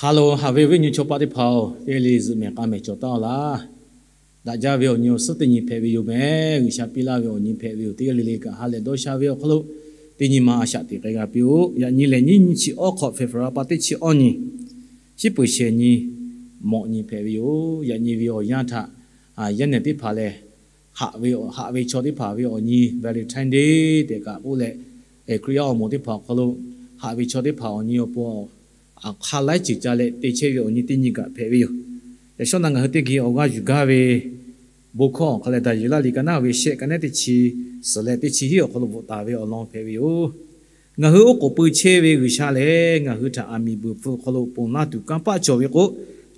Hello, haꞈ ve awˬ viˉ nyi chaw paˆ teˇ hpaˍ-oˬ, teˇ g'aˇ le le zuhꞈ mehˍ k'a mehˍ cawˬ taˉ-aw laˇ. Daꞈ jaˇ ve awˬ nyi awˬ suhˉ teˇ nyi hpehꞈ ve yoˬ mehˍ. G'uiˬsha piˇ laˇ ve awˬ nyi hpehꞈ ve yoˬ. Teˇ g'aˇ le le kaꞈ ha lehˬ dawˇ sha ve awˬ hk'aw lo teˇ nyi ma a shaꞈ teꞈ k'ai g'a piˇ-oˆ. Yaꞈ nyi lehˬ nyiˇ nyi chi awˉ hk'awꞈ February pa teˇ chi awˇ nyi, shiˉ peuˍ shehˍ nyi, mawꞈ nyi hpehꞈ ve yoˬ. Yaꞈ nyi ve awˬ yanˇ htaꞈ yaˇ nehˬ teˇ hpaˍ lehˬ, haꞈ ve, haꞈ ve chaw teˇ hpaˍ ve awˬ nyi Valentine Day tehꞈ kaꞈ k'oˆ leh, Hkriꞈ yaˇ awˬ moˍ teˇ hpaˍ awˬ hk'aw lo haꞈ ve chaw teˇ hpaˍ awˬ nyi awˬ pon hk'a laiˉ ceuˬ ca leh te chehˇ ve awˬ nyi teˇ nyi kaꞈ hpehꞈ ve yoˬ. Yaꞈ shawˉ naꞈ ngaˬ hui teˇ geh awˬ g'aˇ yuˬ gaˇ ve bon hkawˇ awˬ hk'a lehˬ, Daˍyeˍlaˆ liꞈ ka naˉ ve shehˆ, ka naˉ teˇ chi suhˍ leh teˇ chi hiˉ awˬ hk'aw lo bvuhꞈ taˍ ve awˬ lawn hpehꞈ ve yoˬ. Ngaˬ hui oˉ k'oˍ pui chehˇ ve G'uiˬsha lehˬ, ngaˬ hui htaꞈ aˬ miˍ beuˬ hpfuh hk'aw lo ponˬ laˇ tuˬ kanˇ paˆ cawˬ ve k'o,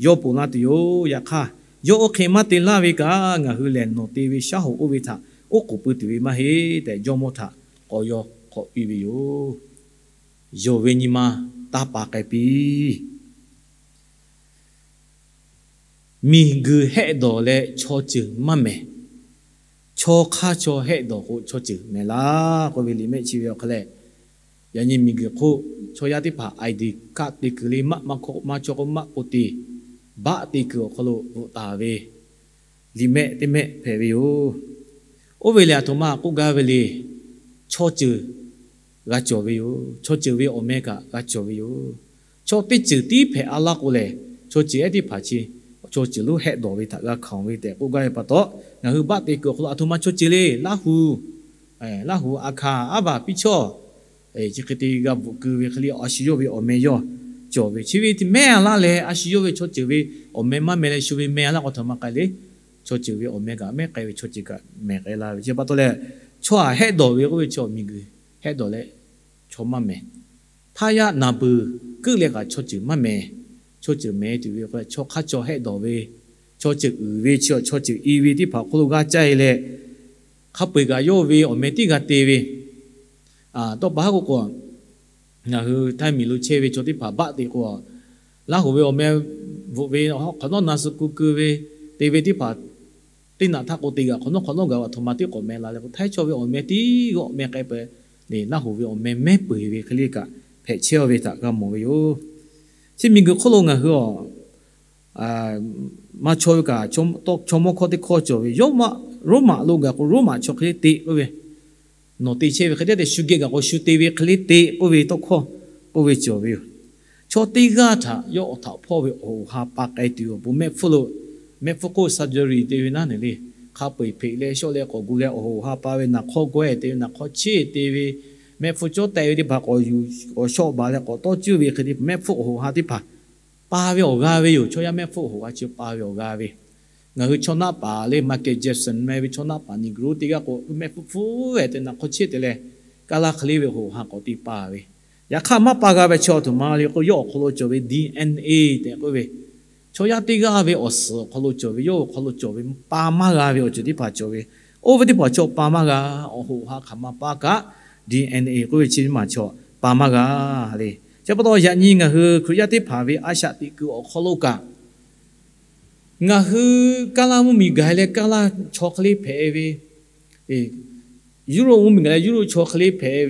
yawˇ ponˬ laˇ tuˬ yoˬ. Yaꞈ hk'aˇ, yawˇ oˇ hk'e maˇ te laˇ ve kaꞈ, ngaˬ hui lehˬ nawˬ te ve shaˉ hoꞈ oˇ ve htaꞈ oˉ k'oˍ pui tuˬ ve maˇ heˆ tehꞈ, Jawˇmawˇ htaꞈ k'awꞈ yaw hk'awꞈ piˇ ve yoˬ. Yonˍ ve nyi ma taˇ pa k'ai piˇ. Miˬguiˬ hehˆ dawˬ leh chaw ceuˬ maˇ mehˍ. Chaw hk'aˇ chaw hehˆ dawˬ k'o, chaw ceuˬ mehˍ laˇ k'oˆ ve liꞈ mehˆ chi ve awˬ hk'a lehˬ, yaꞈ nyi miˬguiˬ hk'oˆ chaw yaˇ teˇ hpaˍ ID card te kuiˬ le maˆ maˇ hkawꞈ maˇ chaw k'o maˆ k'o te, baˆ te kuiˬ awˬ hk'aw lo bvuhꞈ taˍ ve liꞈ mehˆ teˇ mehˆ hpehꞈ ve yoˬ. Oˇ ve lehˬ, aˬ htoꞈ ma k'oˆ gaˇ ve le. Chaw ceuˬ g'a cawˬ ve yoˬ. Chaw ceuˬ ve awˬ meh kaꞈ g'a cawˬ ve yoˬ. Chaw teˇ ceuˬ tiˉ hpehꞈ a laˇ k'o lehˬ, chaw ceuˬ ehˉ teˇ hpaˍ chi chaw ceuˬ lonˉ hehˆ dawˬ ve htaꞈ g'a hkanˍ ve tehꞈ k'oˆ gaˇ ve pa taw, ngaˬ hui baˆ te kuiˬ awˬ hk'aw lo aˬ htoꞈ ma chaw ceuˬ le, Laˇ huˍ, Laˇ huˍ, Aˍhkaˍ, Aˉ vaˬ, Piˇchawˇ, chi hk'e te g'a bvuhꞈ keu ve hk'e le, a shu yawˇ ve awˬ meh yawˇ cawˬ ve. Chi ve mehˉ a laˇ leh, a shu yawˇ ve chaw ceuˬ ve awˬ meh maˇ meh leh shu ve meh a laˇ k'o, aˬ htoꞈ ma k'ai le. Chaw ceuˬ ve awˬ meh kaꞈ mehˉ k'ai ve, chaw ceuˬ kaꞈ mehˬ k'ai la ve. Chi pa taw leh, chaw aꞈ hehˆ dawˬ ve k'oˆ ve chaw miˬguiˬ hehˆ dawˬ leh chaw maˇ mehˬ. Hpaˇ yaˇ naˍ beuˬ keuˆ leh kaꞈ chaw ceuˬ maˇ mehˬ. Chaw ceuˬ mehˬ tuˬ ve k'o, chaw hk'aˇ chaw hehˆ dawˬ ve, chaw ceuˬ uiˍ ve, chi chaw ceuˬ i ve teˇ hpaˍ awˬ hk'aw lo g'a caˇ e leh, hk'a peu-eˬ kaꞈ yawˇ ve awˬ meh tiˉ g'a te ve. Tawˇ pa haˉ k'o k'o, ngaˬ hui Htaiˇ miˬ lo chehˇ ve chaw teˇ hpaˍ baˆ te k'o, Laˇ huˍ ve awˬ meh bvuhꞈ ve, hk'awꞈ nawˉ na suh ku keu ve, te ve teˇ hpaˍ teˇ naꞈ htaˇ k'o te g'aꞈ hk'awꞈ nawˉ hk'awꞈ nawˉ gaˬ aˬ htoꞈ ma tiˉ k'awꞈ meh la leh k'o, Htaiˇ chaw ve awˬ meh tiˉ g'awˆ meh k'ai peuˬ le. Laˇ huˍ ve awˬ meh mehˉ peu-eˬ ve hk'e le kaꞈ hpehꞈ chehˇ ve htaꞈ g'a mawˬ ve yoˬ. Chi miˬguiˬ hk'oˆ lo ngaˬ hui a maˇ chaw ve kaꞈ, chaw mawˇ hkawˇ teˇ hkawˇ cawˬ ve, Roˉmaꞈ lo gaˬ k'o Roˉmaꞈ chaw hk'e le te k'oˆ ve, nawˬ te chehˇ ve hk'e te te shu geh gaˬ k'o shu te ve hk'e le te k'oˆ ve tawˇ hkawˇ k'oˆ ve cawˬ ve yoˬ. Chaw teˇ g'aˇ htaꞈ yawˇ awˬ htaꞈ hpawˇ ve awˬ hoꞈ ha pa k'ai tuˬ awˬ pon mehˆ hpfuhˇ lo, mehˆ hpfuhˇ hk'oˆ surgery te ve naˉ neˬ le, hk'a peu-eˬ hpeꞈ leh shawˆ leh k'awꞈ gu leh awˬ hoꞈ ha pa ve, naˬ hk'awˇ gawehˇ te ve, naˬ hk'awˇ cheˇ te ve, mehˆ hpfuhˇ cawˇ teh ve teˇ hpaˍ k'awꞈ yuˬ k'awꞈ shawˆ baˬ leh k'awꞈ tawˇ cuˇ ve hk'e te mehˆ hpfuhˇ awˬ hoꞈ ha teˇ hpaˍ pa ve awˬ g'a ve yoˬ. Chaw yaˇ mehˆ hpfuhˇ awˬ hoꞈ ha chi pa ve awˬ g'a ve. Ngaˬ hui chaw naˆ paˍ le, Michael Jackson meh ve chaw naˆ paˍ Negro teˇ g'aˇ k'o, mehˆ hpfuhˇ hpfuhˇ ve te naˬ hk'awˇ cheˇ te leh, kaˇ laˇ hk'e le ve hoꞈ ha k'awꞈ te pa ve. Yaꞈ hk'aˇ maˇ pa g'a ve chi aˬ htoꞈ ma le k'o, yawˇ awˬ hk'aw lo cawˬ ve DNA tehꞈ k'oˆ ve, chaw yaˇ teˇ g'aˇ ve awˬ suhˍ awˬ hk'aw lo cawˬ ve, yawˇ awˬ hk'aw lo cawˬ ve pa maˇ g'a ve awˬ ceuˬ teˇ hpaˍ cawˬ ve. Oˇ ve teˇ hpaˍ chaw pa maˇ g'a. Awˬ hoꞈ ha hk'aˬ ma paˇ kaꞈ, DNA k'oˆ ve chi maˬ chaw pa maˇ g'a le. Chi pa taw yaꞈ nyi ngaˬ hui Hkriꞈ yaˇ teˇ hpaˍ ve a shaꞈ teꞈ kuiˬ awˬ hk'aw lo kaꞈ, ngaˬ hui Kaˇlaˇ mvuhˇmiˬ gaˬ leh Kaˇlaˇ chaw hk'e le hpehꞈ ve, Europe mvuhˇmiˬ gaˬ leh Europe chaw hk'e le hpehꞈ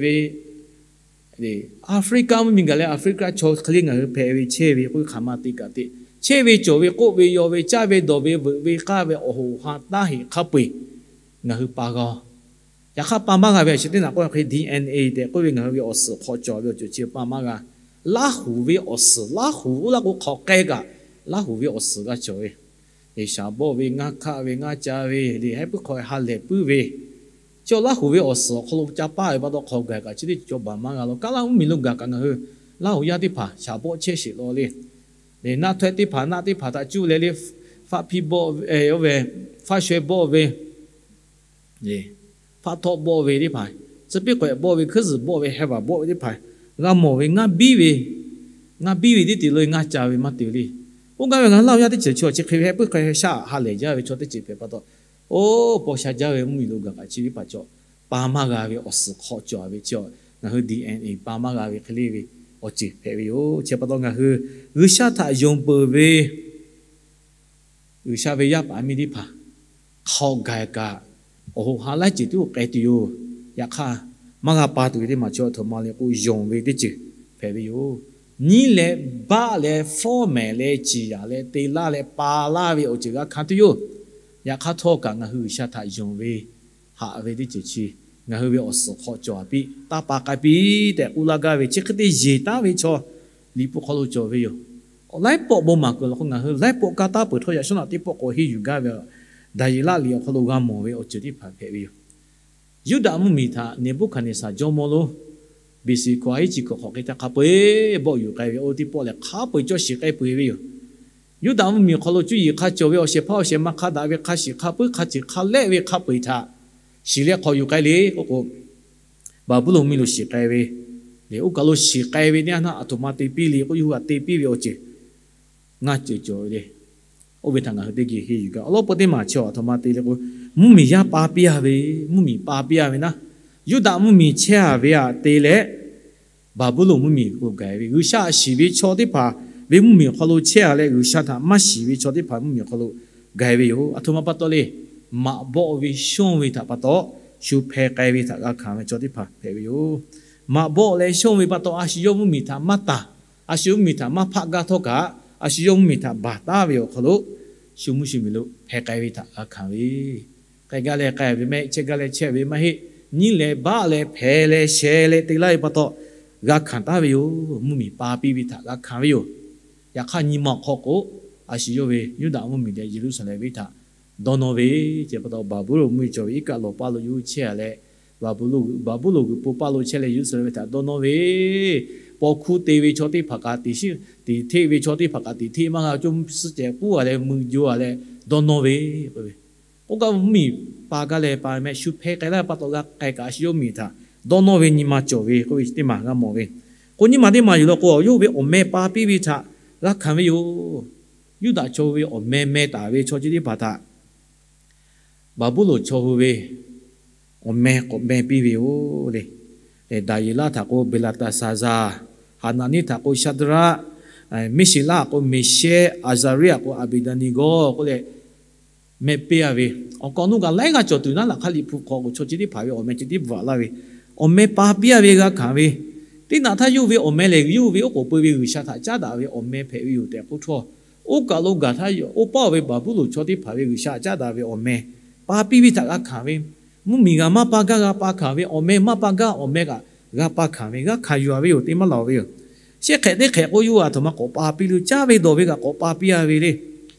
ve, Africa mvuhˇmiˬ gaˬ leh Africa chaw hk'e le ngaˬ hui hpehꞈ ve chehˇ ve k'oˆ ve hk'aˬ ma te kaꞈ te, chehˇ ve cawˬ ve k'oˆ ve yaw ve caˇ ve dawˬ ve veuꞈ ve k'aˇ ve awˬ hoꞈ ha taˇ heꞈ hk'a peu-eˬ ngaˬ hui pa g'a. Yaꞈ hk'aˇ pa maˇ g'a ve awˬ ceuˬ teˇ naꞈ k'oˆ hk'e DNA tehꞈ k'oˆ ve ngaˬ hui ve awˬ suhˍ hk'aw cawˬ ve awˬ ceuˬ chi pa maˇ g'a. Laˇ huˍ ve awˬ suhˍ, Laˇ huˍ oˇ laˇ k'o hk'aw k'ai kaꞈ, Laˇ huˍ ve awˬ suhˍ g'a cawˬ ve, shaˍ bawˆ ve, ngaˇ hkaˆ ve, ngaˇ ca ve le, heh puiˉ hk'aw ha lehˬ puiˉ ve, chi Laˇ huˍ ve awˬ suhˍ awˬ hk'aw lo ca paˇ ve pa taw hk'aw gaˬ kaꞈ chi teˇ cawˬ baˬ maˇ g'a law. Kaˇlaˇ mvuhˇmiˬ lo gaˬ kaꞈ ngaˬ hui Laˇ huˍ yaˇ teˇ hpaˍ shaˍ bawˆ chehˇ sheˍ law le. Naˆ htawehˇ teˇ hpaˍ naˆ teˇ hpaˍ htaꞈ cuˇ leh le, faˆ hpiˇ bawˆ, oˇ ve faˆ shawehˇ bawˆ ve, faˆ htawˆ bawˆ ve teˇ hpaˍ, tcuh piˇ k'awehꞈ bawˆ ve, hkuiˉ zuhˬ bawˆ ve, heh vaˬ bawˆ ve teˇ hpaˍ g'a mawˬ ve, ngaˇ biˇ ve, ngaˇ biˇ ve teˇ te lo ngaˇ ca ve maˇ te le. Oˇ gaˇ ve ngaˬ hui Laˇ huˍ yaˇ teˇ ceuˬ chi awˬ chi hk'e ve heh puiˉ hk'aw sha ha lehˬ jaˇ ve chaw teˇ ceuˬ hpehꞈ pa taw, oˇ paw sha jaˇ ve mvuhˇmiˬ lo gaˬ kaꞈ chi teˇ hpaˍ cawˬ pa maˇ g'a ve awˬ suhˍ hk'aw cawˬ ve chi, ngaˬ hui DNA pa maˇ g'a ve hk'e le ve awˬ ceuˬ hpehꞈ ve yoˬ. Chi pa taw ngaˬ hui G'uiˬsha htaꞈ yonˍ peuˬ ve G'uiˬsha ve yaˇ paˍ miˇ teˇ hpaˍ hk'aw gaˬ kaꞈ, awˬ hoꞈ ha laiˉ ceuˬ tiˉ k'ai tuˬ yoˬ. Yaꞈ hk'aˇ, maˇ g'a pa tuˬ ve teˇ maˬ chi aˬ htoꞈ ma le k'o, yonˍ ve teˇ ceuˬ hpehꞈ ve yoˬ. nyiˉ leh baˆ leh fawˉ mehˍ leh ciˍ yanˍ leh te laˇ leh pa laˇ ve awˬ ceuˬ g'a hkanˍ tuˬ yoˬ. Yaꞈ hk'aˇ htawˇ kaꞈ ngaˬ hui G'uiˬsha htaꞈ yonˍ ve, haꞈ ve teˇ ceuˬ chi ngaˬ hui ve awˬ suhˍ hk'aw cawˬ a piˇ, taˇ pa k'ai piˇ tehꞈ k'oˆ laˇ gaˇ ve chi hk'e te yeˬ taˉ ve chaw Liꞈ hpu hk'aw lo cawˬ ve yoˬ. Awˬ laiˉ pawˆ bon maˍ kuiˬ law k'o, ngaˬ hui laiˉ pawˆ ka taˉ peuˬ htawˇ yaꞈ shawˉ naꞈ teˇ pawˆ k'awꞈ henˇ yuˬ gaˇ ve Daˍyeˍlaˆ liꞈ awˬ hk'aw lo g'a mawˬ ve awˬ ceuˬ teˇ hpaˍ hpehꞈ ve yoˬ. Yuˇdaꞈ mvuhˇmiˬ htaꞈ Neˍbuˆhkaˍneˍsaˍ jawˇmawˇ lonˉ B C hkawꞈ a hiˉ chi hkawꞈ hk'awꞈ hk'e htaˇ hk'a peu-eˬ bawˆ yuˬ k'ai ve oˇ teˇ pawˆ lehˬ, hk'a peu-eˬ cawˇ shiˍ k'ai peu-eˬ ve yoˬ. Yuˇdaꞈ mvuhˇmiˬ awˬ hk'aw lo cuˇ yiˍ hk'a cawˬ ve awˬ shehˍ hpaˇ awˬ shehˍ ma hk'a daꞈ ve hk'a shiˍ hk'a puiˉ hk'a ceˬ hk'a lehˆ ve hk'a peu-eˬ htaꞈ shiˍ leh hk'awꞈ yuˬ k'ai le k'oˆ k'o, Baˍbuˍlonˍ mvuhˇmiˬ lo shiˍ k'ai ve lehˬ, oˇ kaˬ lo shiˍ k'ai ve teˇ yanˇ htaˇ aˬ htoꞈ ma te piˇ le k'oˆ, yawˇ hui htaꞈ te piˇ ve awˬ ceuˬ ngaˇ ceuˬ cawˬ ve le. Oˇ ve htaꞈ ngaˬ hui teˇ geh henˇ yuˬ gaˇ. Awˬ lawn peuˬ teˇ maˬ chi aˬ htoꞈ ma te le k'o, mvuhˇmiˬ yaˇ pa piˇ a ve, mvuhˇmiˬ pa piˇ a ve naˉ, Yuˇdaꞈ mvuhˇmiˬ chehˇ a ve htaꞈ te leh Baˍbuˍlonˍ mvuhˇmiˬ k'o gaˬ ve, G'uiˬsha shiˍ ve chaw teˇ hpaˍ ve mvuhˇmiˬ awˬ hk'aw lo chehˇ a leh, G'uiˬsha htaꞈ maˇ shiˍ ve chaw teˇ hpaˍ mvuhˇmiˬ awˬ hk'aw lo gaˬ ve yoˬ. Aˬ htoꞈ ma pa taw le, maꞈ bawˆ ve shonˇ ve htaꞈ pa taw shu hpeh k'ai ve htaꞈ g'a hkanˍ ve chaw teˇ hpaˍ hpehꞈ ve yoˬ. Maꞈ bawˆ leh shonˇ ve pa taw a shu yawˇ mvuhˇmiˬ htaꞈ maˇ taˍ, a shu yawˇ mvuhˇmiˬ htaꞈ maˇ hpaˆ gaˇ htawˇ kaꞈ, a shu yawˇ mvuhˇmiˬ htaꞈ baˬ taˉ ve awˬ hk'aw lo shu mvuhˇ shu miˬ lo hpeh k'ai ve htaꞈ g'a hkanˍ ve, k'ai gaˇ leh k'ai ve mehˆ, chehˇ gaˇ leh chehˇ ve maˇ heˆ. Nyiˉ leh baˆ leh hpehꞈ leh sheh leh te laˇ ve pa taw g'a hkanˍ taˍ ve yoˬ. Mvuhˇmiˬ pa piˇ ve htaꞈ g'a hkanˍ ve yoˬ. Yaꞈ hk'aˇ nyi ma awˬ hk'aw k'o, a shu yawˇ ve Yuˇdaꞈ mvuhˇmiˬ leh Yeˍruˆsaˍlehnˍ venˇ htaꞈ dawˇ nawˇ ve, chi pa taw Baˍbuˍlonˍ mvuhˇmiˬ cawˬ ve iˉ kaˆ lawˬ paˇ lo yawˇ hui chehˇ a leh, Baˍbuˍlonˍ g'uiˬ, Baˍbuˍlonˍ g'uiˬ po paˇ lo chehˇ leh Yeˍruˆsaˍlehnˍ venˇ htaꞈ dawˇ nawˇ ve, paw hkuˇ te ve chaw teˇ hpaˍ kaꞈ teꞈ sheˉ, teꞈ hteˆ ve chaw teˇ hpaˍ kaꞈ teꞈ hteˆ maˇ g'a, co suhˉ cehˬ k'uˉ a leh mui jo a leh dawˇ nawˇ ve k'oˆ ve. K'oˆ gaˇ ve mvuhˇmiˬ pa gaˇ leh pa mehˆ shu hpeh k'ai laˇ ve pa taw g'a k'ai kaꞈ a shu yawˇ mvuhˇmiˬ htaꞈ dawˇ nawˇ ve nyi ma cawˬ ve k'oˆ ve teˇ maˬ g'a mawˬ ve. K'o nyi ma teˇ maˬ yuˬ law k'o, yawˇ hui ve awˬ meh pa piˇ ve htaꞈ g'a hkanˍ ve yoˬ. Yuˇdaꞈ chaw hui ve awˬ meh meh taˍ ve chaw chi teˇ hpaˍ htaꞈ Baˍbuˍlonˍ chaw hui ve awˬ meh k'awꞈ meh piˇ ve yoˬ le. Daˍyeˍlaˆ htaꞈ k'o Beˍlaˍtaˍsaˍzaˍ, Haˍnaˍniˆ htaꞈ k'o Shaˍdraˆ, Miˉsheˍlaˆ htaꞈ k'o Meˍshehˆ, Aˍzaˍriˆ htaꞈ k'o Aˍbeˍdaˍneˍgoˆ k'oˆ leh meh piˇ a ve, awˬ kaˍ awˬ nu kaꞈ laiˉ g'aˇ cawˬ tuˬ naˉ laꞈ hk'aˇ Liꞈ hpu hk'aw k'o chaw chi teˇ hpaˍ ve awˬ meh chi teˇ bvuhꞈ laˇ ve, awˬ meh pa piˇ a ve g'a hkanˍ ve, teˇ naꞈ htaˇ yawˇ hui ve awˬ meh lehˬ yawˇ hui ve oˉ k'oˍ pui ve G'uiˬsha htaꞈ caˉ daꞈ ve awˬ meh hpehꞈ ve yoˬ tehꞈ k'oˆ htawˇ, oˇ kaˬ lo gaˬ htaˇ oˇ paˇ oˬ ve Baˍbuˍlonˍ chaw teˇ hpaˍ ve G'uiˬsha htaꞈ caˉ daꞈ ve awˬ meh pa piˇ ve htaꞈ g'a hkanˍ ve, mvuhˇmiˬ g'a maˇ pa gaˇ g'a pa hkanˍ ve, awˬ meh maˇ pa gaˇ awˬ meh kaꞈ g'a pa hkanˍ ve, g'a hkanˍ yuˬ a ve yoˬ, te maˇ laˬ ve yoˬ. Shehˆ hk'ehꞈ teˇ hk'ehꞈ k'o yawˇ hui aˬ htoꞈ ma k'awꞈ pa piˇ le, caˇ ve dawˬ ve kaꞈ k'awꞈ pa piˇ a ve le.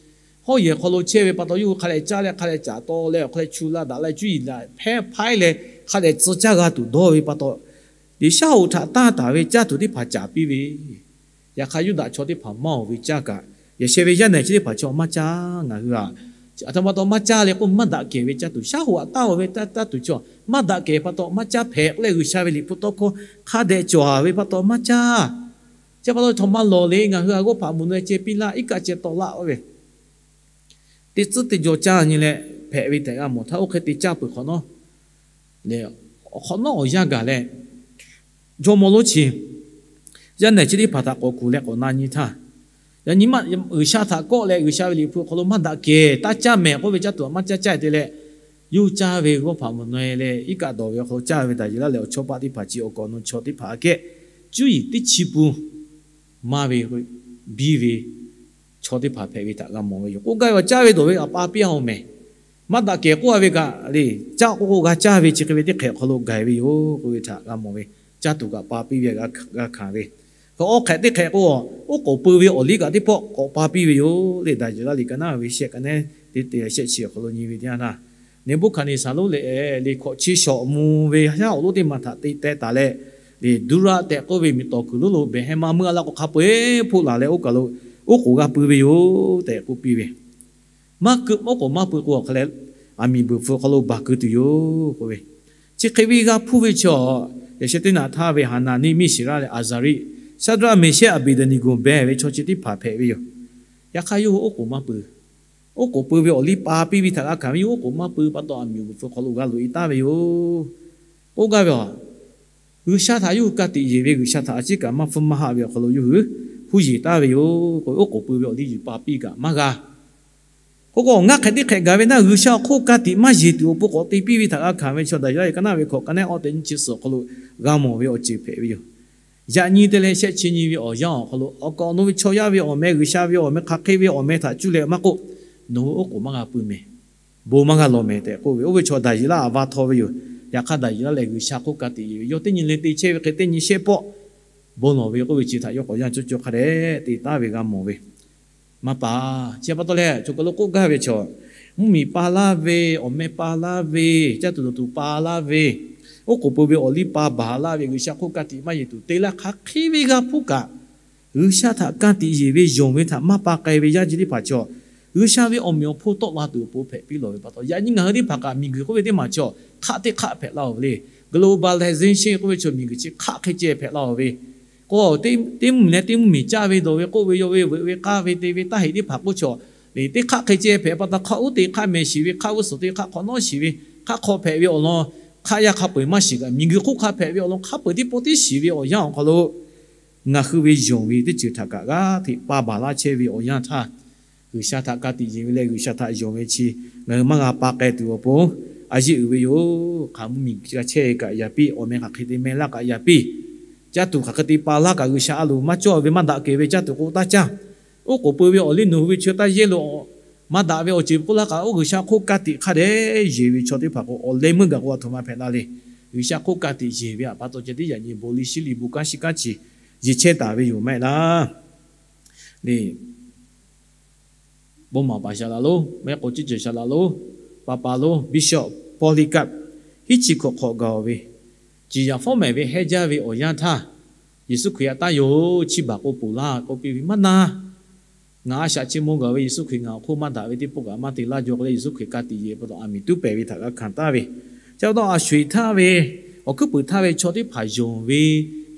Hawˉ yehˬ hk'aw lo chehˇ ve pa taw yawˇ hui hk'a leh caˇ leh hk'a leh caˍ taw leh awˬ hk'a leh chu la daꞈ leh cuˇ yiˍ la hpehˇ hpaiˉ leh hk'a leh tcuh caˇ g'a tuˬ dawˇ ve pa taw, G'uiˬsha hoꞈ htaꞈ tanˇ taˍ ve caˇ tuˬ teˇ hpaˍ caˍ piˇ ve, yaꞈ hk'aˇ Yuˇdaꞈ chaw teˇ hpaˍ maˇ oˬ ve caˇ kaꞈ, yehˬ sheh ve yaˇ nehˬ chi teˇ hpaˍ chaw maˇ caˇ. Ngaˬ hui a, aˬ htoꞈ ma pa taw maˇ caˇ le k'o, maˇ daꞈ kehˬ ve caˇ tuˬ, shaˉ hoꞈ htaꞈ tanˇ oˬ ve caˇ tuˬ chaw maˇ daꞈ kehˬ pa taw maˇ caˇ hpehꞈ k'oˆ leh G'uiˬsha ve Liꞈ hpu tawˇ hkawˇ hk'a dehꞈ cawˬ a ve pa taw maˇ caˇ. Chi pa taw htawꞈ ma lawˬ le, ngaˬ hui a g'awˇ hpaꞈ mvuhꞈ naw e ceh piˇ laˇ, iˉ kaˆ ceh tawˆ laˇ oˇ ve teˇ tcuhˉ teˇ jaw caˇ nyi leh hpehꞈ ve tehꞈ g'a mawˬ htaˇ, oˇ hk'e te caˇ peuˬ hk'awꞈ nawˉ lehˬ, hk'awꞈ nawˉ awˬ yanˇ gaˬ leh jawˇmawˇ lonˉ chi yaˇ nehˬ chi teˇ hpaˍ htaꞈ k'awꞈ kuˬ leh k'awꞈ na nyi htaˇ, yaꞈ nyi ma G'uiˬsha htaꞈ kawˆ leh G'uiˬsha ve Liꞈ hpu awˬ hk'aw lo maˇ daꞈ kehˬ, taˇ caˇ mehˍ k'oˆ ve caˇ tuˬ maˇ caˇ caˇ te leh, yawˇ hui caˇ ve g'awˇ hpaꞈ mvuhꞈ naw e leh iˉ kaˆ dawˬ ve awˬ hk'aw lo caˇ ve Daˍyeˍlaˆ lehˬ awˬ chawˇ paˆ teˇ hpaˍ chi awˬ kaˍ awˬ nu chaw teˇ hpaˍ aꞈ kehˉ cuˇ yiˍ teˇ chi pun maˇ ve biˇ ve chaw teˇ hpaˍ hpehꞈ ve htaꞈ g'a mawˬ ve yoˬ. K'oˆ gaˇ ve awˬ caˇ ve dawˬ ve kaꞈ pa piˇ a oˬ mehˍ. Maˇ daꞈ kehˬ k'oˆ a ve kaꞈ le, caˇ k'oˆ k'o g'a caˇ ve chi hk'e ve teˇ hk'ehꞈ awˬ hk'aw lo gaˬ ve yoˬ k'oˆ ve htaꞈ g'a mawˬ ve. Caˇ tuˬ kaꞈ pa piˇ ve g'a hkanˍ ve. Awˬ hk'ehꞈ teˇ hk'ehꞈ k'o, oˉ k'oˍ pui ve awˬ liˇ kaꞈ teˇ pawˆ k'awꞈ pa piˇ ve yoˬ le. Daˍyeˍlaˆ liꞈ ka naˉ ve shehˆ ka nehˉ teˇ te shehˆ chi awˬ hk'aw lo nyi ve teˇ yanˇ htaˇ, Neˍbuˆhkaˍneˍsaˍ lonˉ lehˬ, liꞈ hkawꞈ chi shawˍ mvuh ve shaˉ hoꞈ lonˉ teˇ maˬ htaꞈ te teh taˍ leh, Duˇraˆ tehꞈ k'oˆ ve miˬ tawˍ kuiˬ lonˉ lo behˬ heh ma meuˇ a laˇ k'o hk'a peu-eˬ hpoˆ laˬ leh oˇ kaˬ lo oˉ k'oˍ g'a pui ve yoˬ tehꞈ k'oˆ piˇ ve, maˇ keu oˉ k'oˍ maˇ pui k'o awˬ hk'a leh aˬ miˍ buiˬ hpfuh hk'aw lo baˬ keu tuˬ yoˬ k'oˆ ve, chi hk'e ve g'a hpuˇ ve chaw, yehˬ sheh teˇ naꞈ htaˇ ve Haˍnaˍniˆ, Miˉsheˍraˆ leh Aˍzaˍriˆ, Shaˍdraˆ, Meˍshehˆ, Aˍbeˍdaˍneˍgoˍ beh ve chaw chi teˇ hpaˍ hpehꞈ ve yoˬ. Yaꞈ hk'aˇ yawˇ hui oˉ k'oˍ maˇ pui. Oˉ k'oˍ pui ve awˬ liˇ pa piˇ ve htaꞈ g'a hkanˍ ve, yawˇ hui oˉ k'oˍ maˇ pui pa taw aˬ miˍ buiˬ hpfuh hk'aw lo g'a loꞈ e taˍ ve yoˬ. K'oˆ gaˇ ve a, G'uiˬsha htaꞈ yawˇ hui ka tiꞈ yeˬ ve, G'uiˬsha htaꞈ a ciˉ kaꞈ maˇ hpfuhˇ maˇ haˆ ve awˬ hk'aw lo yawˇ hui huˇ yeˬ taˍ ve yoˬ k'o, oˉ k'oˍ pui ve awˬ liˇ yuˬ pa piˇ kaꞈ maˇ g'a. K'oˆ k'o, ngaˇ hk'ehꞈ teˇ hk'ehꞈ gaˬ ve naˆ G'uiˬsha awˬ hk'oˆ ka tiꞈ maˇ yeˬ tuˬ awˬ pon k'awꞈ te piˇ ve htaꞈ g'a hkanˍ ve chaw Daˍyeˍlaˆ liꞈ ka naˉ ve hkawꞈ ka nehˉ awˇ tehꞈ nyiˇ chi suhˍ awˬ hk'aw lo g'a mawˬ ve awˬ ceuˬ hpehꞈ ve yoˬ. Yaꞈ nyi te leh shehˆ chi nyi ve awˬ yanˇ awˬ hk'aw lo awˬ kaˍ awˬ nu ve chaw yaˇ ve awˬ meh, G'uiˬsha ve awˬ meh hk'aˬ hk'e ve awˬ meh htaꞈ cuˇ leh maˇ k'oˆ, nawˬ hui oˉ k'oˍ maˇ g'a pui meh, bon maˇ g'a lawˬ meh tehꞈ k'oˆ ve, oˇ ve chaw Daˍyeˍlaˆ a va htaw ve yoˬ. Yaꞈ hk'aˇ Daˍyeˍlaˆ lehˬ G'uiˬsha hk'oˆ ka tiꞈ yeˬ ve, yawˇ teˇ nyi le te chehˇ ve hk'e teˇ nyi shehˆ pawˆ bon lawˬ ve k'oˆ ve chi htaꞈ yawˇ k'awꞈ yanˇ cawˇ cawˇ hk'a dehꞈ te taˉ ve g'a mawˬ ve. Maˇ pa, chi pa taw leh chaw kaˬ lo k'oˆ gaˇ ve chaw, mvuhˇmiˬ pa laˇ ve, awˬ meh pa laˇ ve, caˇ tuˬ dawˬ tuˬ pa laˇ ve, oˉ k'oˍ pui ve awˬ liˇ pa baˬ laˇ ve, G'uiˬsha hk'oˆ ka tiꞈ maˇ yeˬ tuˬ te laˇ hk'aˬ hk'e ve g'a hpuˇ kaꞈ, G'uiˬsha htaꞈ ka tiꞈ yeˬ ve yonˍ ve htaꞈ maˇ pa k'ai ve yaˇ jeˇ teˇ hpaˍ chaw, G'uiˬsha ve awˬ meꞈ awˬ hponˇ tawˆ la tuˬ awˬ pon hpehꞈ piˇ lawˬ ve pa taw, yaꞈ nyi ngaˬ hui teˇ hpaˍ kaꞈ miˬguiˬ k'oˆ ve teˇ maˬ chaw hk'aˆ teˇ hk'aˆ hpehꞈ laˇ-oˬ ve le. Globalization k'oˆ ve chaw miˬguiˬ chi hk'aˆ hk'e ceh hpehꞈ laˇ-oˬ ve. K'o, teˇ mvuhˇmiˬ leh teˇ mvuhˇmiˬ caˇ ve dawˬ ve k'oˆ ve, yawˇ ve veuꞈ ve k'aˇ ve te ve taˇ heꞈ teˇ hpaˍ k'oˆ chaw, teˇ hk'aˆ hk'e ceh hpehꞈ pa taw, hk'aˆ uˉ te hk'aˆ meh shiˍ ve, hk'aˆ g'uˇ suhˍ te hk'aˆ hk'awꞈ nawˉ shiˍ ve, hk'aˆ hk'aw hpehꞈ ve awˬ lawn, hk'aˆ yaˇ hk'a peu-eˬ maˇ shiˍ kaꞈ, miˬguiˬ hk'oˆ hk'a hpehꞈ ve awˬ lawn hk'a peu-eˬ teˇ pawˆ tiˉ shiˍ ve awˬ yanˇ awˬ hk'aw lo, ngaˬ hui ve yonˍ ve teˇ ceuˬ htaꞈ kaꞈ g'aˇ hteꞈ pa baˬ laˇ chehˇ ve awˬ yanˇ htaˇ, G'uiˬsha htaꞈ ka tiꞈ yeˬ ve leh G'uiˬsha htaꞈ yonˍ ve chi ngaˬ hui maˇ g'a pa k'ai tuˬ awˬ pon, a yeˇ uiˍ ve yoˬ. Hk'aˬ mvuhˇmiˬ g'a chehˇ kaꞈ yaꞈ piˇ, awˬ meh hk'aˬ hk'e te meh laˇ kaꞈ yaꞈ piˇ, caˇ tuˬ hk'aˬ hk'e te pa laˇ kaꞈ G'uiˬsha a loˍ maˇ cawˇ ve maˇ daꞈ kehˬ ve caˇ tuˬ k'o taˇ caˇ. Oˉ k'oˍ pui ve awˬ liˇ nawˬ hui ve chi taˇ yehˇ lo, maˇ daꞈ ve awˬ ceuˬ k'oˆ laˇ kaꞈ, oˇ G'uiˬsha hk'oˆ ka tiꞈ hk'a dehꞈ yeˬ ve chaw teˇ hpaˍ k'o, awˬ leh meuˇ gaˬ k'o a htoꞈ ma hpehꞈ la le. G'uiˬsha hk'oˆ ka tiꞈ yeˬ ve pa taw ceh tiˉ yaꞈ nyi bon liˇ shiˉ liˇ bon kanˉ shiˉ kanˉ chi yeˬ chehˇ taˍ ve yoˬ maˇ heˆ laˇ. Bon maˍ paˍ shaˍ laꞈ lonˉ, mehˆ k'o ciˉ ceuˬ shaˍ laꞈ lonˉ, pa pa lonˉ, Bishop Polycarp, hiˉ chi hkawꞈ hk'awꞈ gaˬ-oˬ ve, ciˍ yaꞈ fawˉ mehˍ ve hehˉ jaˇ ve awˬ yanˇ htaˇ, Yeˍsuˆ Hkriꞈ htaꞈ taˇ yoˬ, chiˇ baˬ k'oˆ ponˬ laˇ k'oˆ piˇ ve maˇ na. Ngaˬ a shaꞈ chi mawˇ gaˬ ve Yeˍsuˆ Hkriꞈ ngaˬ awˬ hk'oˆ maˇ daꞈ ve teˇ pawˆ kaꞈ maˇ te laˇ jaw k'o leh, Yeˍsuˆ Hkriꞈ ka tiꞈ yeˬ pa taw aˬ miˍ tuˉ pehˍ ve htaꞈ g'a hkanˍ taˍ ve. Chi pa taw a sho-eˬ htaˇ ve awˬ hkuiˉ puiˍ htaˇ ve chaw teˇ hpaˍ yonˍ ve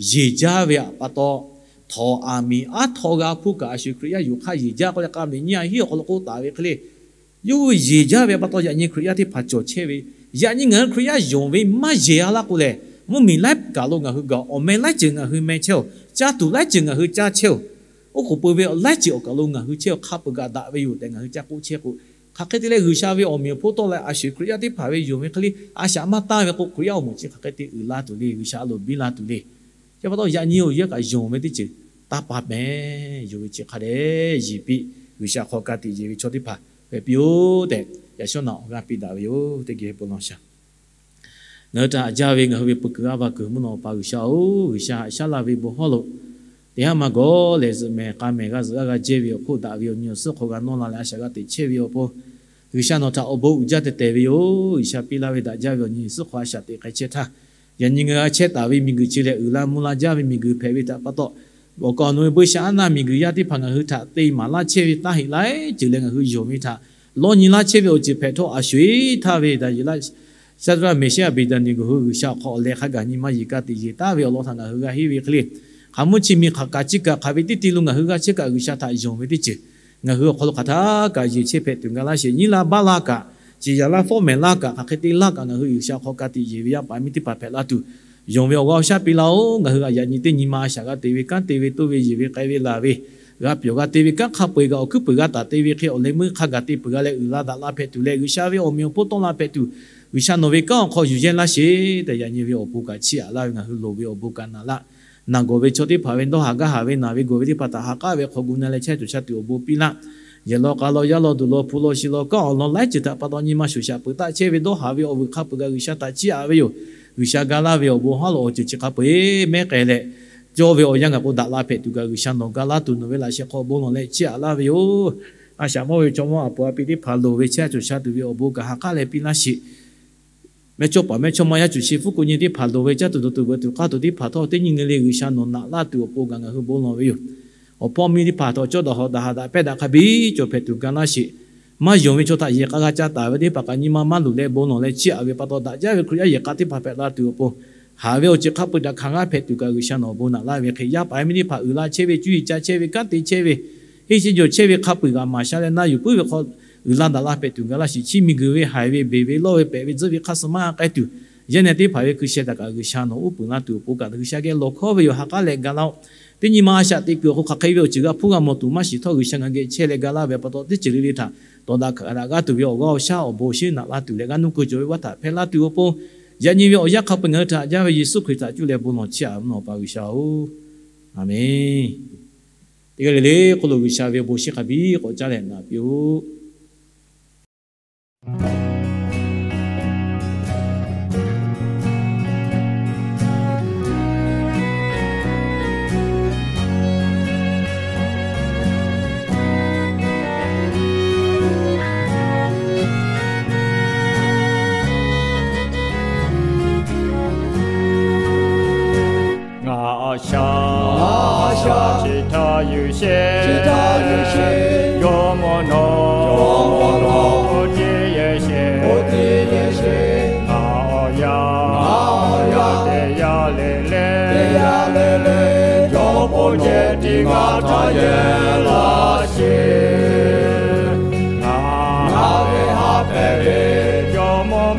yeˬ jaˇ ve pa taw, htawnˍ aˬ miˍ aˉ htaw g'a hpuˇ kaꞈ a sho-eˬ Hkriꞈ yaˇ yoˬ hk'aˇ yeˬ jaˇ k'oˆ leh k'a miˬ nyiˇ a hiˉ awˬ hk'aw lo k'oˆ taˍ ve hk'e le. Yawˇ hui yeˬ jaˇ ve pa taw yaꞈ nyi Hkriꞈ yaˇ teˇ hpaˍ cawˬ chehˇ ve, yaꞈ nyi ngaˬ hui Hkriꞈ yaˇ yonˍ ve maˇ yeˬ-a laˇ k'o lehˬ, mvuhˇmiˬ laiˉ kaˬ lo ngaˬ hui gaˬ, awˬ meh laiˉ ceuˬ ngaˬ hui meh chehˇ-oˬ, caˇ tuˬ laiˉ ceuˬ ngaˬ hui caˇ chehˇ-oˬ, oˉ k'oˍ pui ve laiˉ ceuˬ awˬ kaˬ lo ngaˬ hui chehˇ-oˬ, hk'a peu-eˬ kaꞈ daꞈ ve yoˬ tehꞈ ngaˬ hui ca k'oˆ chehˇ k'o, hk'aˬ hk'e te leh G'uiˬsha ve awˬ meꞈ awˬ hponˇ tawˆ leh a sho-eˬ Hkriꞈ yaˇ teˇ hpaˍ ve yonˍ ve hk'e le, a shaꞈ maˇ tanˇ ve k'o, Hkriꞈ yaˇ awˬ moˍ chi hk'aˬ hk'e te uiˍ la tuˬ le, G'uiˬsha a loˍ biˇ la tuˬ le. Chi pa taw yaꞈ nyi awˬ yanˇ kaꞈ yonˍ ve teˇ ceuˬ taˇ pa meh. Yonˍ ve chi hk'a dehꞈ yeˬ piˇ, G'uiˬsha hk'aw ka tiꞈ yeˬ ve chaw teˇ hpaˍ hpehꞈ piˇ-oˆ tehꞈ, yaꞈ shawˉ naꞈ awˬ g'aˇ piˇ daꞈ ve yoˬ. Teˇ geh bon lawˬ shaˍ. Ngaˬ hui htaꞈ haꞈ jaˇ ve ngaˬ hui ve peuˬ kuiˬ g'aˇ va kuiˬ mvuhˇ naw pa G'uiˬsha-oˬ, G'uiˬsha haꞈ shaˉ laˇ ve bon hawˉ lo teˇ haˉ maˇ gawˬ lehˬ, zuhꞈ mehˍ k'a mehˍ g'aˇ zuhꞈ g'aˇ g'a jehˇ ve awˬ hk'oˆ daꞈ ve awˬ nyi awˬ suhˉ hk'aw g'a nawˇ la leh a shaꞈ g'a teꞈ chehˇ ve awˬ pon, G'uiˬsha nawˬ htaꞈ awˬ bon uiˍ jaˇ tehˬ tehˬ ve yoˬ. G'uiˬsha piˇ laˇ ve daꞈ jaˇ ve awˬ nyi suhˉ hk'aw a shaꞈ teꞈ k'ai chehˇ htaˇ, yaꞈ nyi ngaˬ hui g'a chehˇ taˍ ve miˬguiˬ chi lehˬ, uiˍ la mvuh la jaˇ ve miˬguiˬ hpehꞈ ve htaꞈ pa taw, awˬ kaˍ awˬ nu ve buiˇshaˆaˉnaˆ miˬguiˬ yaˇ teˇ hpaˍ ngaˬ hui htaꞈ te maˍ laˇ chehˇ ve taˇ heꞈ laiˉ ceuˬ leh ngaˬ hui yonˍ ve htaꞈ lawˇ nyi laˇ chehˇ ve awˬ ceuˬ hpehꞈ htawˇ, a sho-eˬ htaˇ ve Daˍyeˍlaˆ, Shaˍdraˆ, Meˍshaˆ, Beˍdaˍneˍgoˍ hui G'uiˬsha awˬ hk'aw awˬ leh hk'a gaˬ nyi ma yeˬ ka tiꞈ yeˬ taˍ ve awˬ lawn htaꞈ ngaˬ hui g'a henˇ ve hk'e le. Hk'aˬ mvuhˇ chi miˬ hk'aˬ kaꞈ chi kaꞈ hk'aˬ ve teˇ ti lo ngaˬ hui g'a chehˇ kaꞈ G'uiˬsha htaꞈ yonˍ ve teˇ ceuˬ, ngaˬ hui awˬ hk'aw lo hk'aˬ htaˇ kaꞈ yeˬ chehˇ hpehꞈ tuˬ ga laˇ sheˍ. Nyiˇ laˇ baˆ laˇ kaꞈ, ciˍ yaꞈ laˇ fawˉ mehˍ laˇ kaꞈ, hk'aˬ hk'e te laˇ kaꞈ ngaˬ hui G'uiˬsha awˬ hk'aw ka tiꞈ yeˬ ve yaˇ paˍ miˇ teˇ hpaˍ hpehꞈ la tuˬ, yonˍ ve awˬ g'aˇ awˬ shaˉ piˇ laˇ-oˆ. Ngaˬ hui htaꞈ yaꞈ nyi teˇ nyi ma a shaꞈ g'a te ve kanˉ te ve toˇ ve yeˬ ve k'ai ve laˬ ve, g'a pyawˬ g'a te ve kanˉ hk'a peu-eˬ kaꞈ awˬ hkuiˉ puiˍ g'a taˍ te ve hk'e awˬ leh meuˇ hk'a gaˬ te peuˬ g'a leh uiˍ la daꞈ la hpehꞈ tuˬ leh G'uiˬsha ve awˬ meꞈ awˬ hponˇ tawˆ la hpehꞈ tuˬ, G'uiˬsha nawˬ ve kanˉ awˬ hk'aw yuˬ yehˇ laˇ sheˍ tehꞈ yaꞈ nyi ve awˬ bon kaꞈ chiˇ aꞈ laˇ ve ngaˬ hui loˍ ve awˬ bon kaꞈ naꞈ laˇ. Naˬ gawˬ ve chaw teˇ hpaˍ ve dawˇ haˍ gaˇ haˍ ve naˬ ve gawˬ ve teˇ hpaˍ htaꞈ ha k'aˉ ve hk'aw gu na leh chehˇ tuˬ sha tuˬ awˬ bon piˇ laˇ. Yehˬ law k'a law yaˇ law duˬ law hpu law shi law kanˉ awˬ lawn laiˉ ceuˬ htaꞈ pa taw nyi ma shoˍ shaꞈ peuˬ taˆ chehˇ ve dawˇ haˍ ve awˬ vuiˬ hk'a peu-eˬ kaꞈ G'uiˬsha htaꞈ chiˇ aꞈ ve yoˬ. G'uiˬsha ga laˇ ve awˬ bon haˉ lo awˬ ceuˬ chi hk'a peu-eˬ mehˉ k'ai leh, cawˇ ve awˬ yanˇ gaˬ k'o daꞈ la hpehꞈ tuˬ kaꞈ G'uiˬsha nawˬ ga laˇ tuˬ nawˬ ve laꞈ sheh hk'aw bon lawˬ leh chiˇ aꞈ laˇ ve yoˬ. A shaꞈ mawˇ ve chaw mawˇ aˬ puˍ a pi teˇ hpaˍ loˍ ve chehˇ tuˬ sha tuˬ ve awˬ bon kaꞈ ha k'aˉ leh piˇ laˇ sheˍ. Mehˇchawˇpaˍ mehˇchawˇma yaˇ cuˬ shi hpfuhˇ ku nyi teˇ hpaˍ loˍ ve caˇ tuˬ dawˬ tuˬ veuꞈ tuˬ k'aˇ tuˬ teˇ hpaˍ htawˇ teˇ nyi nyi le G'uiˬsha nawˬ naꞈ laˇ tuˬ awˬ pon gaˬ ngaˬ hui bon lawˬ ve yoˬ. Awˬ hpawˇ miˇ teˇ hpaˍ htawˇ cawˇ daꞈ hawꞈ daꞈ haꞈ daꞈ pehˇ daꞈ hk'a biˇ cawˬ hpehꞈ tuˬ ga laˇ sheˍ. Maˇ yonˍ ve chaw htaꞈ yehˬ k'a g'a ca taˍ ve teˇ hpaˍ kaꞈ nyi ma maˇ luˬ leh bon lawˬ leh chiˇ aꞈ ve pa taw, daꞈ jaˇ ve Hkriꞈ yaˇ yehˬ k'a teˇ hpaˍ hpehꞈ la tuˬ awˬ pon, haˍ ve awˬ ceuˬ hk'a peu-eˬ daꞈ hkanˍ g'aˇ hpehꞈ tuˬ kaꞈ G'uiˬsha nawˬ bon naꞈ laˇ ve hk'e, yaˇ paˍ miˇ teˇ hpaˍ uiˍ la chehˇ ve, cuˇ yiˍ ca chehˇ ve, kanˉ te chehˇ ve, henˇ shiˉ jawˬ chehˇ ve hk'a peu-eˬ g'aꞈ maˍ sha leh na yuˬ puiˉ ve hk'aw uiˍ la daꞈ la hpehꞈ tuˬ ga laˇ sheˍ. Chi miˬguiˬ ve haiˬ ve beˬ ve lawˇ ve pehꞈ ve tzuhˆ ve hk'a suh maˇ k'ai tuˬ, yaˇ nehˬ teˇ hpaˍ ve hkui sheh htaꞈ kaꞈ G'uiˬsha nawˬ uˉ peunˍ laˇ tuˬ awˬ pon kaꞈ G'uiˬsha geh lawˬ hkawˉ ve yoˬ. Ha k'aˉ leh ga laˇ-oˆ. Teˇ nyi ma a shaꞈ teꞈ kuiˬ awˬ hk'aw hk'aˬ hk'e ve awˬ ceuˬ g'a hpuˇ g'a mawˬ tuˬ maˇ shiˍ htawˇ, G'uiˬsha ngaˬ geh chehˇ leh ga laˇ ve pa taw, teˇ ceuˬ le le htaꞈ tawˍ daꞈ hkanˍ daꞈ g'aˇ tuˬ ve awˬ g'aˇ awˬ shaˉ awˬ bon awˬ shinˉ naꞈ laˇ tuˬ leh g'aˇ nuˇ keu cawˬ ve vaˇ htaꞈ hpehˇ laˇ tuˬ awˬ pon Yaꞈ nyi ve awˬ yanˇ hk'a peu-eˬ ngaˬ hui htaꞈ haꞈ jaˇ ve Yeˍsuˆ Hkriꞈ htaꞈ cuˇ leh bon lawˬ chiˇ aꞈ mvuhˇ naw Awˬ pa G'uiˬsha-oˬ, Aˍmenˍ. Teˇ g'aˇ le le hk'oˆ lo G'uiˬsha ve awˬ bon shinˉ hk'a biˇ k'awꞈ caˉ leh naꞈ piˇ-oˆ. Ngaˬ a shaꞈ, ngaˬ a shaꞈ, chi htaꞈ yuˬ sheˍ, chi htaꞈ yuˬ sheˍ, Jawˇmawˇ nawˬ, Jawˇmawˇ nawˬ, oˇ teˇ yehˬ sheˍ, oˇ teˇ yehˬ sheˍ, ngaˬ awˬ yanˇ, ngaˬ awˬ yanˇ, teˇ yanˇ le le, teˇ yanˇ le le, jawˇ pon ceh tiꞈ ngaˬ htaꞈ yehˬ laˇ sheˍ. Ngaˬ ve haꞈ pehnˇ ve Jawˇmawˇ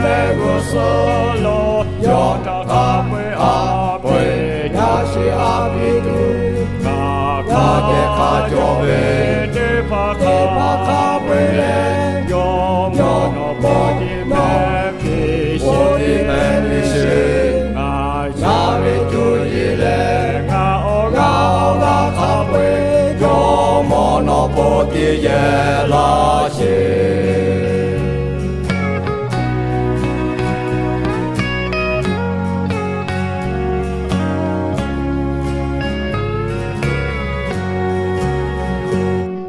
mehˆ g'uˇ suhˍ lo, yawˇ htaꞈ hk'a peu-eˬ a peu-eˬ yaˇ chi a piˇ tuˬ, ngaˬ hk'a dehꞈ hk'a cawˬ ve teˇ hpaˍ hk'a peu-eˬ leh, Jawˇmawˇ nawˬ bon tiꞈ mehˆ piˇ sheˍ, bon tiꞈ mehˆ piˇ sheˍ. Ngaˬ yaˇ ve cuˇ yiˍ leh ngaˬ awˬ g'aˇ awˬ g'aˇ hk'a peu-eˬ, Jawˇmawˇ nawˬ bon tiꞈ yehˬ laˇ sheˍ.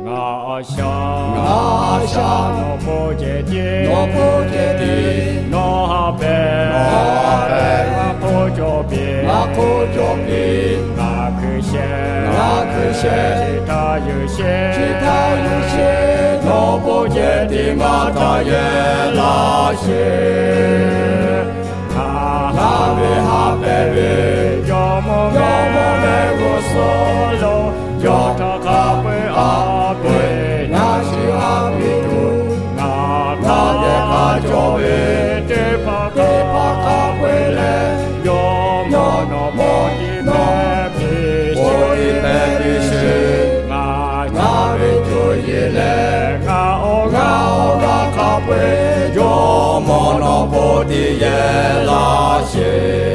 Ngaˬ a shaꞈ, ngaˬ a shaꞈ, nawˬ hpawˇ ceh tiˉ, nawˬ hpawˇ ceh tiˉ, nawˬ haꞈ pehnˇ, nawˬ haꞈ pehnˇ, ngaˬ hk'oˆ cawˬ piˇ, ngaˬ hk'oˆ cawˬ piˇ, ngaˬ hkui sheh, ngaˬ hkui sheh, chi htaꞈ yuˬ sheˍ, chi htaꞈ yuˬ sheˍ, nawˬ pon ceh tiꞈ ngaˬ htaꞈ yehˬ laˇ sheˍ. Ngaˬ ve haꞈ pehnˇ ve Jawˇmawˇ, Jawˇmawˇ mehˆ g'uˇ suhˍ lo, yawˇ htaꞈ hk'a peu-eˬ a peu-eˬ yaˇ chi a piˇ tuˬ, ngaˬ hk'a dehꞈ hk'a cawˬ ve teˇ hpaˍ hk'a peu-eˬ leh, Jawˇmawˇ nawˬ bon tiꞈ mehˆ piˇ sheˍ, bon tiꞈ mehˆ piˇ sheˍ. Ngaˬ yaˇ ve cuˇ yiˍ leh ngaˬ awˬ g'aˇ awˬ g'aˇ hk'a peu-eˬ, Jawˇmawˇ nawˬ bon tiꞈ yehˬ laˇ sheˍ.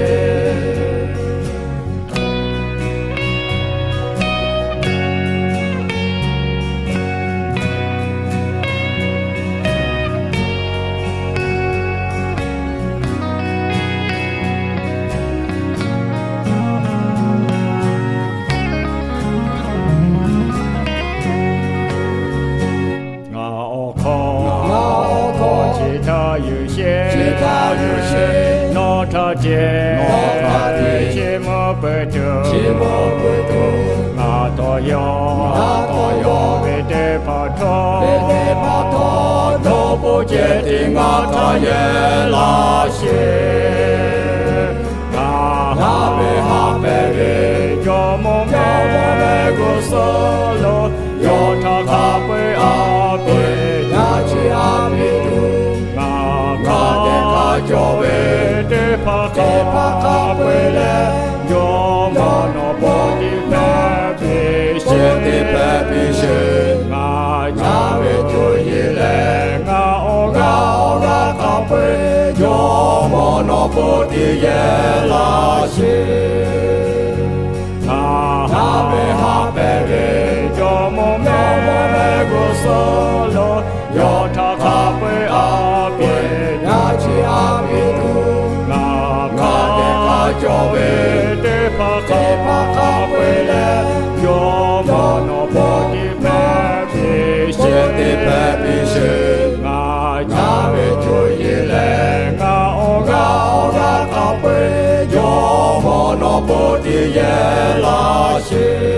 Ngaˬ awˬ hkawˇ, ngaˬ awˬ hkawˇ, chi htaꞈ yuˬ sheˍ, chi htaꞈ yuˬ sheˍ, nawˬ htaꞈ ceh, nawˬ htaꞈ ceh, chiˇ mvuh peuˬ tuˬ, chiˇ mvuh peuˬ tuˬ, ngaˬ tawˍ yaw, ngaˬ tawˍ yaw ve teˇ hpaˍ htawˇ, ve teˇ hpaˍ htawˇ, jawˇ pon ceh tiꞈ ngaˬ htaꞈ yehˬ laˇ sheˍ. Ngaˬ ve haꞈ pehnˇ ve Jawˇmawˇ, Jawˇmawˇ mehˆ g'uˇ suhˍ lo, yawˇ htaꞈ hk'a peu-eˬ a peu-eˬ yaˇ chi a piˇ tuˬ, ngaˬ hk'a dehꞈ hk'a cawˬ ve teˇ hpaˍ hk'a peu-eˬ leh, Jawˇmawˇ nawˬ bon tiꞈ mehˆ piˇ sheˍ, bon tiꞈ mehˆ piˇ sheˍ. Ngaˬ yaˇ ve cuˇ yiˍ leh ngaˬ awˬ g'aˇ awˬ g'aˇ hk'a peu-eˬ, Jawˇmawˇ nawˬ bon tiꞈ yehˬ laˇ sheˍ. Ngaˬ ve haꞈ pehnˇ ve Jawˇmawˇ, Jawˇmawˇ mehˆ g'uˇ suhˍ lo, yawˇ htaꞈ hk'a peu-eˬ a peu-eˬ yaˇ chi a piˇ tuˬ, ngaˬ hk'a dehꞈ hk'a cawˬ ve teˇ hpaˍ hk'a peu-eˬ leh, Jawˇmawˇ nawˬ bon tiꞈ mehˆ piˇ sheˍ, bon tiꞈ mehˆ piˇ sheˍ. Ngaˬ yaˇ ve cuˇ yiˍ leh ngaˬ awˬ g'aˇ awˬ g'aˇ hk'a peu-eˬ, Jawˇmawˇ nawˬ bon tiꞈ yehˬ laˇ sheˍ.